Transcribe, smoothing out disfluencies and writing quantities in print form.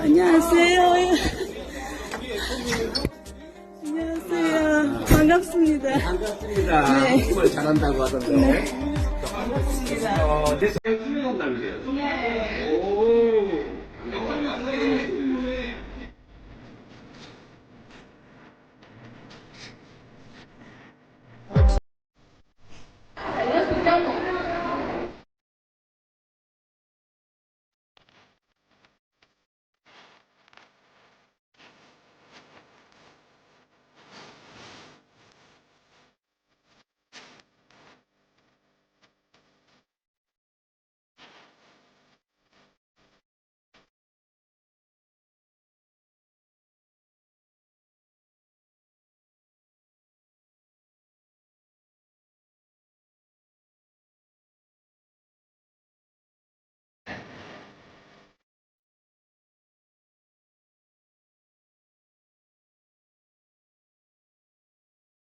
안녕하세요. 안녕하세요. 반갑습니다. 반갑습니다. 네. 정말 잘한다고 하던데. 반갑습니다. 네, 수영남이세요? 네. 오.